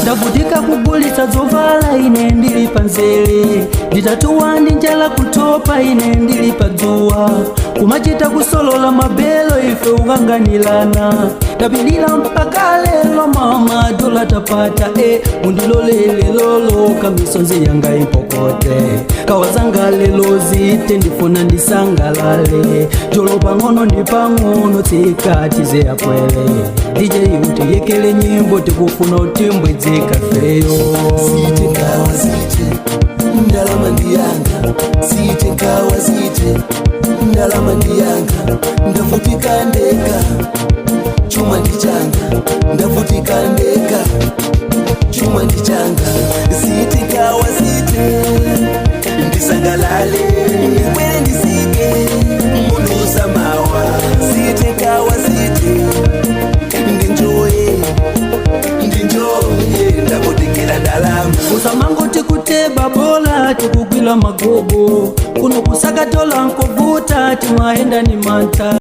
Ndavutika kugulitsa zovala, ine ndili pa nzere, nditatuwa ndi njala, kutopa, ine ndili pa dzuwa, kumachita kusolola mabelo, ife ukanganilana. Tapilira mpaka lelo mama, dola tapata e, mundilolele lolo kamisonzi yanga ipokote, kawazanga lelo zite, ndifuna ndisangalale jolo pang'ono ndi pang'ono, tsikatize yakwele. DJ, utiyekele nyimbo, tikufuna utimbwedzeka feyo. Zite ngawa zite, ndalama ndiyanga. Zite ngawa zite, ndalama ndiyanga. Ndavutika ndeka, chuma ndichanga. Ndavutika ndeka, chuma ndichanga. Zite ngawa zite, ndisangalale, ndikwere, ndisike munduza mawa. Zite ngawa zite, ndinjoye, ndinjoye, ndavutikira ndalama. Usamangoti kuteba bola tikugwila magobo kuno, kusakatola nkuvuta, timaenda ni manta.